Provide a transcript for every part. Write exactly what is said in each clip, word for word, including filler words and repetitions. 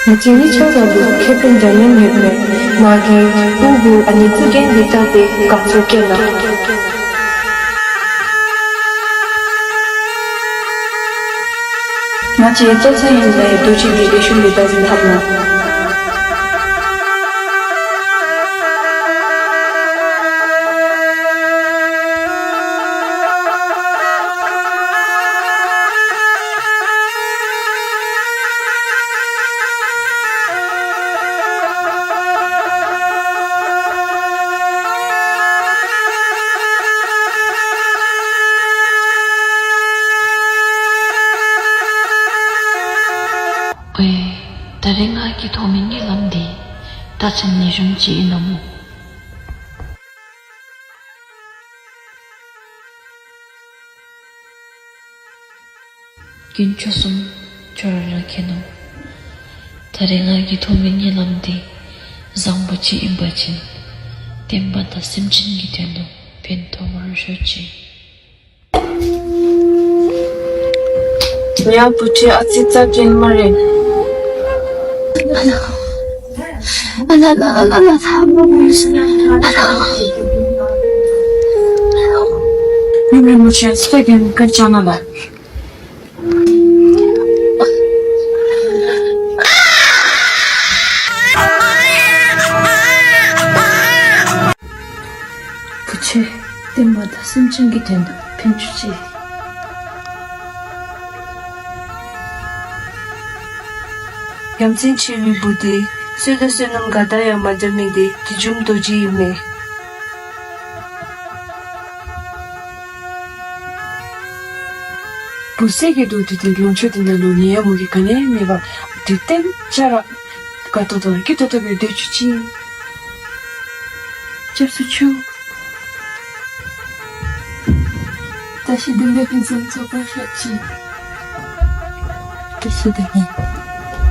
ང་བཅས་གཉིས་ཆ་ར་ལུ་ཁེ་ཕན་འདྲ་མཉམ་ཡོད་མས། ང་གིས་ཨུ་གུ་ཨ་ནི་གཙུག་རྒྱན་འདི་བཏགས་ཏེ་དགའ་ཚོར་སྐྱེས་ལགས། ང་བཅས་ལྟོ་ཚང་ཡོད་པའི་རྡོ་རྗེ་འདི་ལེགས་ཤོམ་སྦེ་བདག་འཛིན་འཐབ་གནང་། ཝའི། ད་རེས་ང་གིས་ཐོབ་མི་དངུལ་ལམ་འདི་ད་ཆ་ནད་གཞོནམ་ཅིག་ཨིན་ན་སྨོ། རྒན་ཁྱོད་གསུམ་ཁྱོད་ར་ར་མཁྱེན་ནོ། ད་རེས་ང་གིས་ཐོབ་མི་དངུལ་ལམ་འདི་བཟང་པོ་ཅིག་ཨིན་པ་ཅིན་བསྟན་པ་དང་སེམས་ཅན་གྱི་དོན་ལུ་ཕན་ཐོགས་པར་ཤོག་ཅིག། ཡ་བུ་ཁྲིད་ཨ་ཙི་རྩ་འགེངས་སྨ་རེ། བུ་ཁྱོད་བསྟན་པ་དང་སེམས་ཅན་གྱི་དོན་དུ་ཕན་ཞུགས་ཅིག། ཡ་མཚན་ཆེ་བའི་བུ་འདི་བསོད་དང་བསོད་ནམས་ག་དང་ཡང་མ་འདྲ་མི་འདི་དགེ་འབྱུང་རྡོ་རྗེ་ཨིན་མས། བུ་ཚ་གི་འདུག་དེ་དེ་ལུང་ཕྱོགས་དེ་ནང་ལུ་ཉེ་ཡ་མོ་གི་ག་ནི་མེད་པར་དུས་གཏན་ཆ་ར་དགའ་ཏོག་ཏོ་སྐྱིད་ཏོག་ཏོ་སྦེ་སྡོད་བཅུག་ཅིག། སྐྱབས་སུ་མཆིའོ། བཀྲ་ཤིས་བདེ་ལེགས་ཕུན་སུམ་ཚོགས་པར་ཤོག་ཅིག། བཀྲ་ཤིས་བདེ་ལེགས།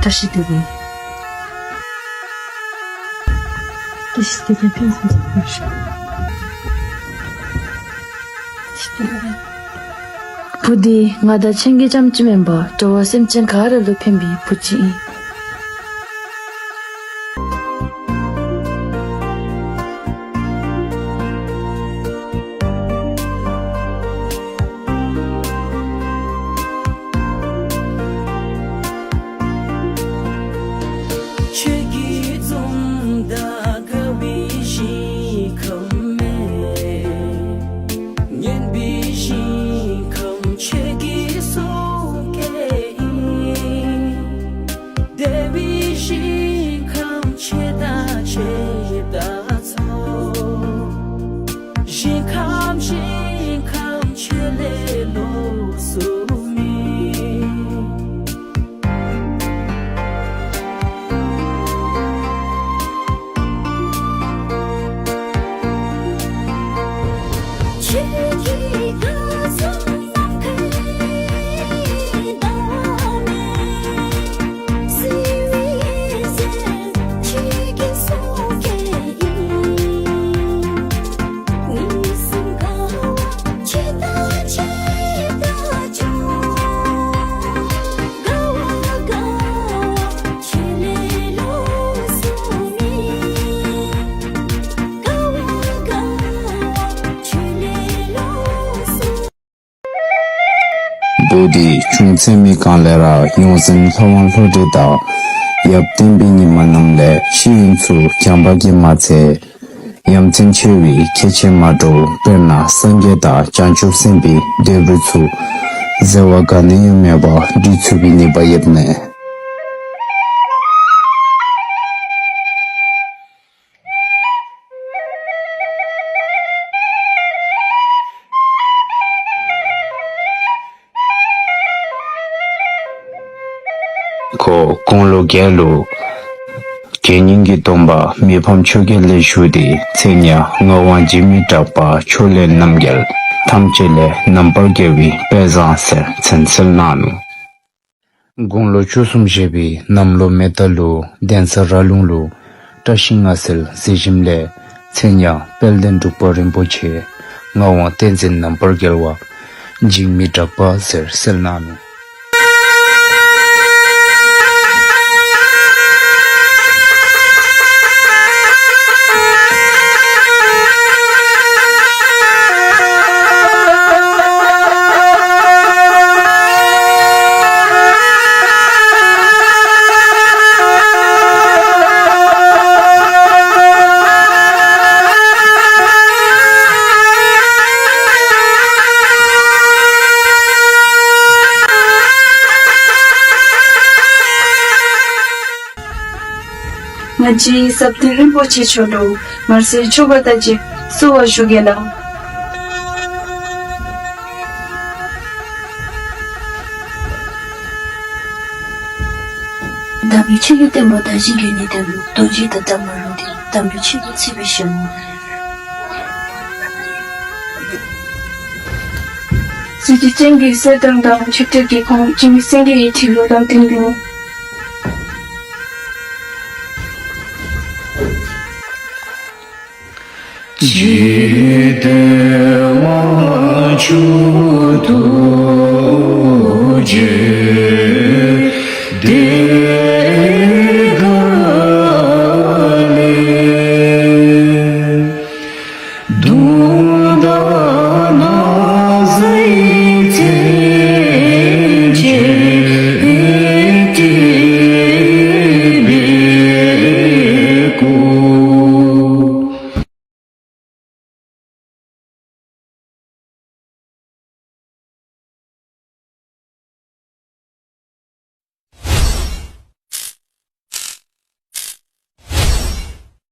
བཀྲ་ཤིས་བདེ་ལེགས། བཀྲ་ཤིས་བདེ་ལེགས་ཕུན་སུམ་ཚོགས་པར་ཤོག། བཀྲ་ཤིས་བདེ་ལེགས། བུ་འདི་ང་དང་ཁྱེད་ཀྱི་རྐྱངམ་གཅིག་མེན་པར་འགྲོ་བ་སེམས་ཅན་ག་ར་ལུ་ཕན་པའི་བུ་ཅིག་ཨིན། ཆོས་ཀྱི་འཛུམ་མདངས་དགའ་བའི་ཞིང་ཁམས་མེད། སྙན་པའི་ཞིང་ཁམས་ཆོས་ཀྱི་གསུང་སྐད་ཡིན། བདེ་བའི་ཞིང་ཁམས་ཆོས་དང་བྱེད་དང་ཚོགས། ཞིང་ཁམས་ཞིང་ཁམས་ཆོས་ལས་ལོགས་སུ་མེད། བུ་འདི་ཆུང་ཚེ་མི་གང་ལས་ར་ཡོངས་འཛིན་ལྷ་དབང་ལྷོ་འདྲེ་དང་ཡབ་བསྟན་པའི་ཉི་མ་རྣམས་ལས་ཤེས་ཡོན་ཚུ་སྦྱངས་པ་གིས་མ་ཚད་ཡ་མཚན་ཆེ་བའི་ཁྱད་ཆོས་མ་འདྲཝ་དཔེར་ན་སངས་རྒྱས་དང་བྱང་ཆུབ་སེམས་དཔའི་འདོད་རུས་ཚུ་ཟེར་བ་ག་ནི་ཡང་མེད་པར་འབྲི་ཚུགས་པའི་ནུས་པ་ཡོདཔ་མས། ཁོ་དགུང་ལོ་བརྒྱད་ལུ་དགེ་བསྙེན་གྱི་སྡོམ་པ་མི་ཕམ་ཆོས་རྒྱལ་ལས་ཞུ་སྟེ་མཚན་ཉིད་ངག་དབང་འཇིགས་མེད་གྲགས་པ་ཕྱོགས་ལས་རྣམ་རྒྱལ་ཐམས་ཅད་ལས་རྣམ་པར་རྒྱལ་བའི་དཔལ་བཟང་ཟེར་མཚན་གསོལ་གནང་ནུག། དགུང་ལོ་བཅུ་གསུམ་བཞེས་པའི་གནམ་ལོ་མེ་རྟ་ལུ་གདན་ས་ར་ལུང་ལུ་བཀྲ་ཤིས་ལྔ་ཟེར་གཟིགས་ཞིནམ་ལས་མཚན་ཉིད་དཔལ་ལྡན་འབྲུག་པ་རིན་པོ་ཆེ་ངག་དབང་བསྟན་འཛིན་རྣམ་པར་རྒྱལ་བ་འཇིགས་མེད་གྲགས་པ་ཟེར་གསོལ་གནང་ནུག། ང་བཅས་ཟབ་དོན་རིན་པོ་ཆེ་མཆོག་ལུ་མར་སེར་མཆོད་པ་དང་བཅས་གསོལ་བ་ཞུ་གེ་ལགས། དམ་པའི་ཆོས་ཀྱི་བསྟན་པ་དར་ཞིང་རྒྱས་ནི་དེ་ལུ། རྡོ་རྗེ་དང་དམ་པ་རུ་སྟེ། དམ་པའི་ཆོས་ཀྱི་ཚིག་པའི་ཞལ་ལུ། གཟི་བརྗིད་ཅན་གྱི་གསེར་ཐང་དང་། མཆོད་སྤྲིན་གྱི་ཁོང་། འཇིགས་མེད་སེང་གེ་ཡི་ཁྲི་ལུ་ལམ་སྟོན་གྱི།